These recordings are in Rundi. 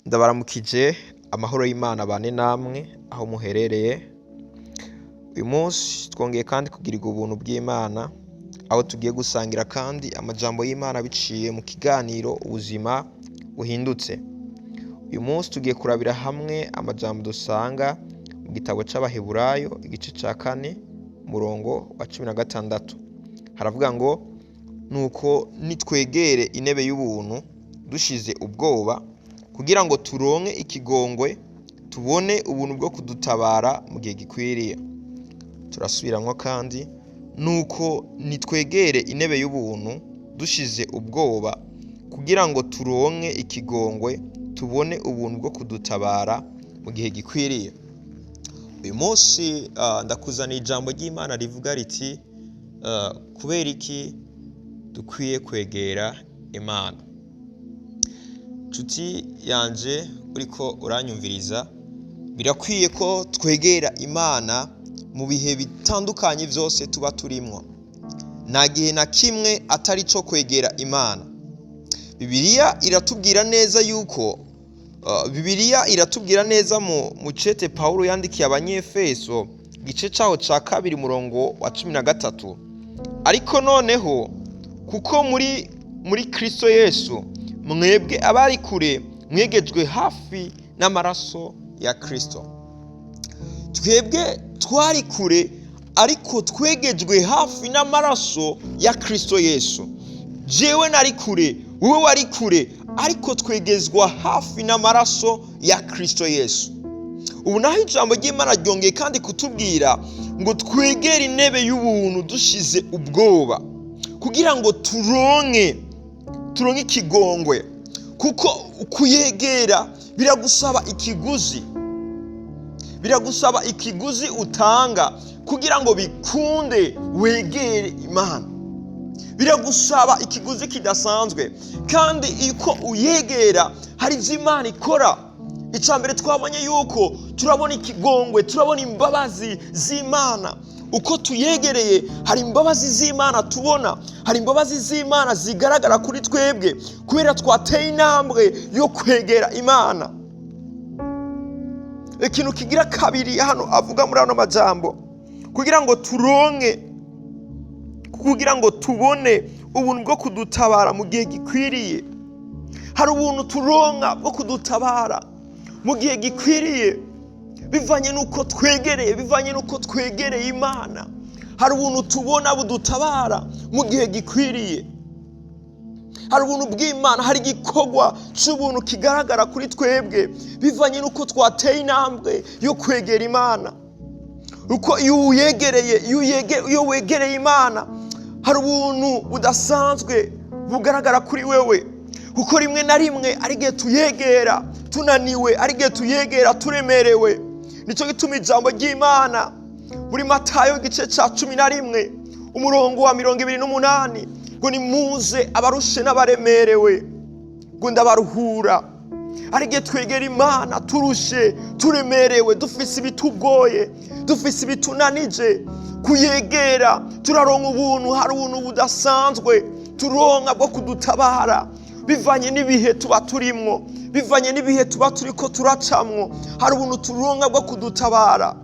Ndabaramukije, amahoro y'Imana bane namwe aho muherereye. Uyu munsi twongeye kandi kugirirwa ubuntu bw'Imana, aho tugiye gusangira kandi amajambo y'Imana biciye mu kiganiro Ubuzima Buhindutse. Uyu munsi tugiye kurabira hamwe amajambo dusanga mu gitabo c'Abaheburayo, igice ca 4, umurongo wa 16. Haravuga ngo: "Nuko nitwegere intebe y'ubuntu dushize ubwoba, kugira ngo turonke ikigongwe, tubone ubuntu bwo kudutabara mu gihe gikwiriye." Turasubiramwo kandi: "Nuko nitwegere intebe y'ubuntu dushize ubwoba, kugira ngo turonke ikigongwe, tubone ubuntu bwo kudutabara mu gihe gikwiriye." Uyu munsi ndakuzaniye ijambo ry'Imana rivuga riti: "Kubera iki dukwiye kwegera Imana?" Nshuti yanje uriko uranyumviriza, birakwiye ko twegera Imana mu bihe bitandukanye vyose tuba turimwo. Nta gihe na kimwe atari co kwegera Imana. Bibiliya iratubwira neza mu cete Pawulo yandikiye Abanyefeso, igice caho ca 2, umurongo wa 13: "Ariko noneho kuko muri Kristo Yesu mwebwe abari kure mwegejwe hafi n'amaraso ya Kristo." Twebwe twari kure, ariko twegejwe hafi n'amaraso ya Kristo Yesu. Jewe nari kure, wowe wari kure, ariko twegezwa hafi n'amaraso ya Kristo Yesu. Ubu naho ijambo ry'Imana ryongeye kandi kutubwira ngo twegere intebe y'ubuntu dushize ubwoba, kugira ngo turonke ikigongwe. Kuko kuyegera biragusaba ikiguzi, biragusaba ikiguzi utanga kugira ngo bikunde wegere Imana. Biragusaba ikiguzi kidasanzwe. Kandi uko uyegera hari ibyo Imana ikora. Icya mbere twabonye yuko turabona ikigongwe, turabona imbabazi z'Imana. Uko tuyegereye hari imbabazi z'Imana tubona, hari imbabazi z'Imana zigaragara kuri twebwe kubera twateye intambwe yo kwegera Imana. Ikintu kigira kabiri hano avuga muri ano majambo, kugira ngo turonke, kugira ngo tubone ubuntu bwo kudutabara mu gihe gikwiriye. Hari ubuntu turonka bwo kudutabara mu gihe gikwiriye, bivanye n'uko twegereye, bivanye n'uko twegereye Imana. Hari ubuntu tubona budutabara mu gihe gikwiriye. Hari ubuntu bw'Imana, hari igikorwa cy'ubuntu kigaragara kuri twebwe bivanye n'uko twateye intambwe yo kwegera Imana. Uko iyo uyegereye, iyo wegereye Imana, hari ubuntu budasanzwe bugaragara kuri wewe. Kuko rimwe na rimwe ari igihe tuyegera tunaniwe, ari igihe tuyegera turemerewe. Nicyo gituma ijambo ry'Imana muri Matayo, igice cya 11, umurongo wa 28, ngo: "Nimuze abarushe n'abaremerewe," ngo, "ndabaruhura." Ari igihe twegera Imana turushe, turemerewe, dufise ibitugoye, dufise ibitunanije. Kuyegera turaronka ubuntu. Hari ubuntu budasanzwe turonka bwo kudutabara bivanye n'ibihe tuba turimwo, bivanye n'ibihe tuba turiko turacamwo. Hari ubuntu turonka bwo kudutabara.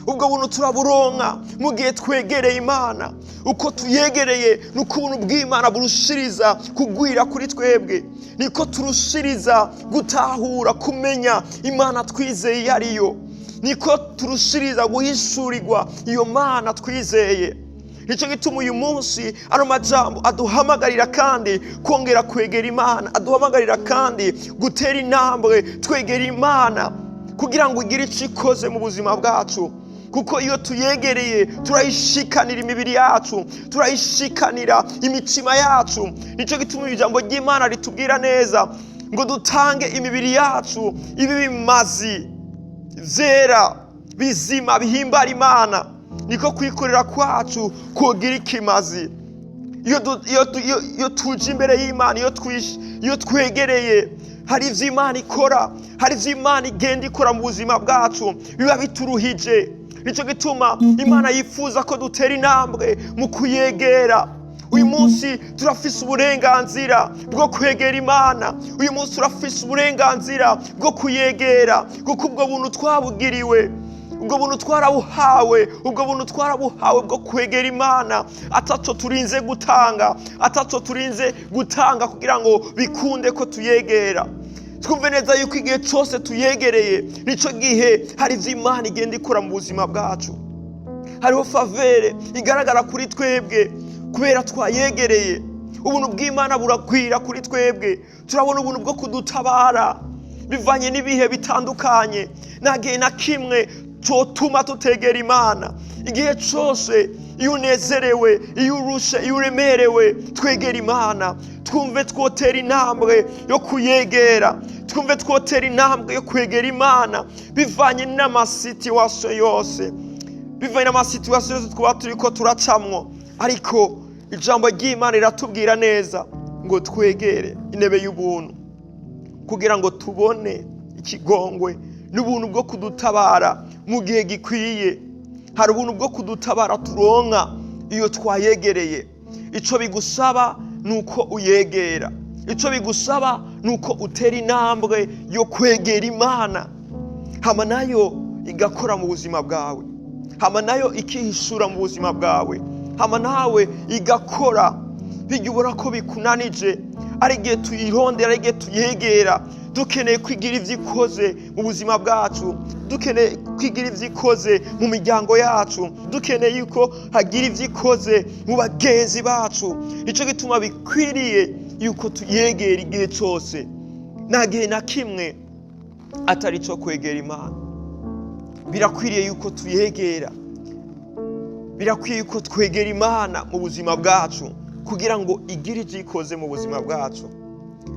Ubwo buntu turaburonka mu gihe twegereye Imana. Uko tuyegereye nuko ubuntu bw'Imana burushiriza kugwira kuri twebwe, niko turushiriza gutahura, kumenya Imana twizeye iyo ariyo, niko turushiriza guhishurirwa iyo Mana twizeye. Nicyo gituma uyu munsi ano majambo aduhamagarira kandi kongera kwegera Imana, aduhamagarira kandi gutera intambwe twegera Imana, kugira ngo igire icyo ikoze mu buzima bwacu. Kuko iyo tuyegereye turayishikanira imibiri yacu, turayishikanira imitima yacu. Nicyo gituma ijambo ry'Imana ritubwira neza ngo dutange imibiri yacu ibe ibimazi vyera, bizima, bihimbara Imana, niko kwikorera kwacu kugira ikimazi. Iyo tuje imbere y'Imana, iyo twegereye, hari ivyo Imana ikora, hari ivyo Imana igenda ikora mu buzima bwacu biba bituruhije. Nicyo gituma Imana yifuza ko dutera intambwe mu kuyegera. Uyu munsi turafise uburenganzira bwo kwegera Imana. Uyu munsi turafise uburenganzira bwo kuyegera, kuko ubwo buntu twabugiriwe, ubwo buntu twarabuhawe, ubwo buntu twarabuhawe bwo kwegera Imana ataco turinze gutanga, ataco turinze gutanga kugira ngo bikunde ko tuyegera. Twumve neza yuko igihe cyose tuyegereye, nicyo gihe hari ivyo Imana igenda ikora mu buzima bwacu. Hariho faveur igaragara kuri twebwe kubera twayegereye. Ubuntu bw'Imana buragwira kuri twebwe. Turabona ubuntu bwo kudutabara bivanye n'ibihe bitandukanye. Nta gihe na kimwe cyotuma tutegera Imana. Igihe cyose, iyo unezerewe, iyo urushe, iyo uremerewe, twegera Imana. Twumve twotera intambwe yo kuyegera, twumve twotera intambwe yo kwegera Imana bivanye n'ama situation yose, bivanye n'ama situation yose twaba turi ko turacamwo. Ariko ijambo ry'Imana riratubwira neza ngo twegere intebe y'ubuntu kugira ngo tubone ikigongwe n'ubuntu bwo kudutabara mu gihe gikwiye. Hari ubuntu bwo kudutabara turonka iyo twayegereye. Icyo bigusaba ni uko uyegera, icyo bigusaba ni uko utera intambwe yo kwegera Imana, hama nayo igakora mu buzima bwawe, hama nayo ikihishura mu buzima bwawe, hama nawe igakora. Bijya ubona ko bikunanije, ari igihe tuyirondera, ari igihe tuyegera, dukeneye kwigira ibyo ikoze mu buzima bwacu, dukeneye kwigira ibyo ikoze mu miryango yacu, dukeneye yuko hagira ibyo ikoze mu bagenzi bacu. Nicyo gituma bikwiriye yuko tuyegera igihe cyose. Nta gihe na kimwe atari cyo kwegera Imana. Birakwiriye yuko tuyegera, birakwiye yuko twegera Imana mu buzima bwacu kugira ngo igire icyo ikoze mu buzima bwacu.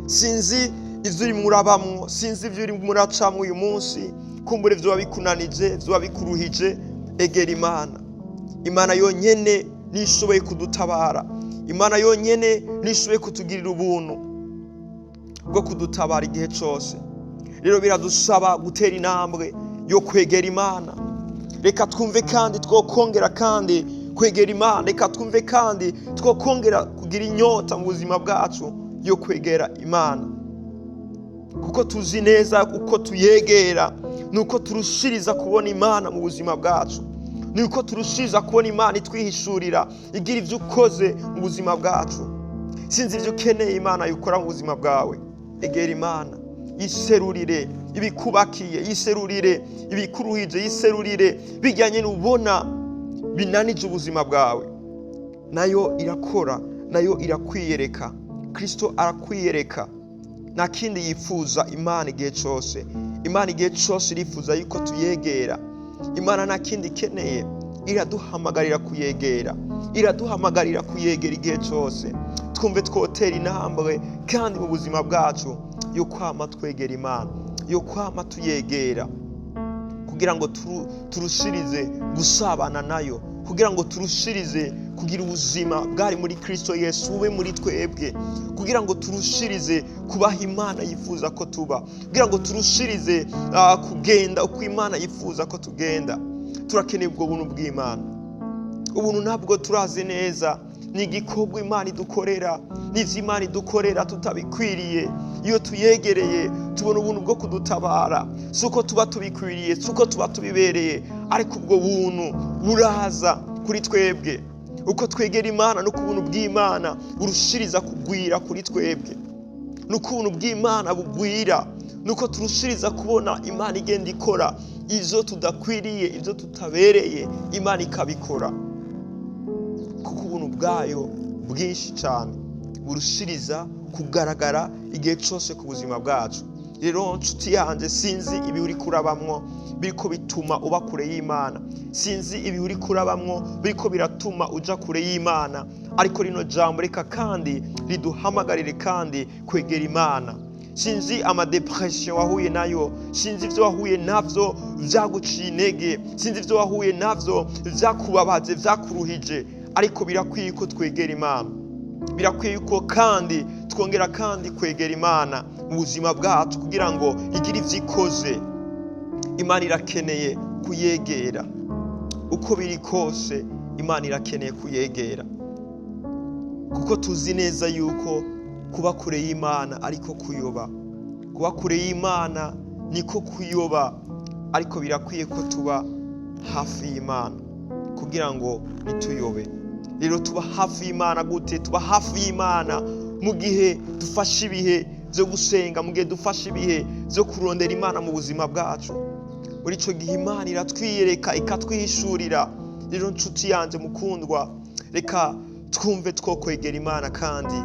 Sinzi ibyo urimo urabamwo, sinzi ibyo urimo uracamwo uyu munsi. Kumbura ibyo bikunanije, ibyo bikuruhije, egera Imana. Imana yonyine niyo ishoboye kudutabara. Imana yonyine niyo ishoboye kutugirira ubuntu bwo kudutabara igihe cyose. Rero biradusaba gutera intambwe yo kwegera Imana. Reka twumve kandi twokongera kandi kwegera Imana. Reka twumve kandi twokongera kugira inyota mu buzima bwacu yo kwegera Imana, kuko tuzi neza uko tuyegera ni uko turushiriza kubona Imana mu buzima bwacu, ni uko turushiriza kubona Imana itwihishurira, igira ibyo ukoze mu buzima bwacu. Sinzi ibyo ukeneye Imana yikora mu buzima bwawe. Egera Imana, yiserurire ibikubakiye, yiserurire ibikuruhije, yiserurire bijyanye n'ubona binanije ubuzima bwawe. Nayo irakora, nayo irakwiyereka. Kirisito arakwiyereka. Nta kindi yifuza Imana igihe cyose. Imana igihe cyose irifuza yuko tuyegera. Imana nta kindi ikeneye, iraduhamagarira kuyegera, iraduhamagarira kuyegera igihe cyose. Twumve twotera intambwe kandi mu buzima bwacu yo kwama twegera Imana, yo kwama tuyegera, kugira ngo turushirize gusabana nayo, kugira ngo turushirize kugira ubuzima bwari muri Kristo Yesu bube muri twebwe, kugira ngo turushirize kubaha Imana yifuza ko tuba, kugira ngo turushirize kugenda uko Imana yifuza ko tugenda. Turakeneye ubwo buntu bw'Imana. Ubuntu ntabwo turazi neza ni igikorwa Imana idukorera, n'ivyo Imana idukorera tutabikwiriye. Iyo tuyegereye tubona ubuntu bwo kudutabara. Si uko tuba tubikwiriye, si uko tuba tubibereye, ariko ubwo buntu buraza kuri twebwe uko twegera Imana. No ku buntu bw'Imana burushiriza kugwira kuri twebwe, nuko ubuntu bw'Imana bugwira, nuko turushiriza kubona Imana igenda ikora ibyo tudakwiriye, ibyo tutabereye, Imana ikabikora, kuko ubuntu bwayo bwinshi cyane burushiriza kugaragara igihe cyose ku buzima bwacu. Rero nshuti yanjye, sinzi ibi uri kurabamwo biriko bituma uba kure y'Imana, sinzi ibi uri kurabamwo biriko biratuma uja kure y'Imana, ariko rino jambo reka kandi riduhamagarire kandi kwegera Imana. Sinzi ama dépression wahuye nayo, sinzi ibyo wahuye navyo vyaguciye intege, sinzi ibyo wahuye navyo vyakubabaje, vyakuruhije, ariko birakwiye ko twegera Imana. Birakwiye ko kandi twongera kandi kwegera Imana mu buzima bwacu kugira ngo igire ivyo ikoze. Imana irakeneye kuyegera. Uko biri kose, Imana irakeneye kuyegera. Kuko tuzi neza yuko kuba kure y'Imana ariko kuyoba. Kuba kure y'Imana niko kuyoba, ariko birakwiye ko tuba hafi y'Imana kugira ngo ntituyobe. Rero tuba hafi y'Imana gute? Tuba hafi y'Imana mu gihe dufashe ibihe byo gusenga, mu gihe dufashe ibihe byo kurondera Imana mu buzima bwacu. Muri icyo gihe Imana iratwiyereka, ikatwihishurira. Rero nshuti yanjye mukundwa, reka twumve two kwegera Imana kandi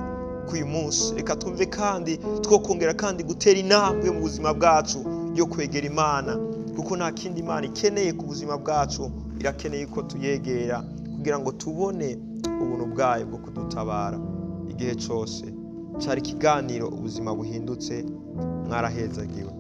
k'uyu munsi. Reka twumve kandi two kongera kandi gutera intambwe mu buzima bwacu yo kwegera Imana, kuko nta kindi Imana ikeneye ku buzima bwacu. Irakeneye ko tuyegera kugira ngo tubone ubuntu bwayo bwo kudutabara igihe cyose. Cyari ikiganiro Ubuzima Buhindutse. Mwarahezagiwe.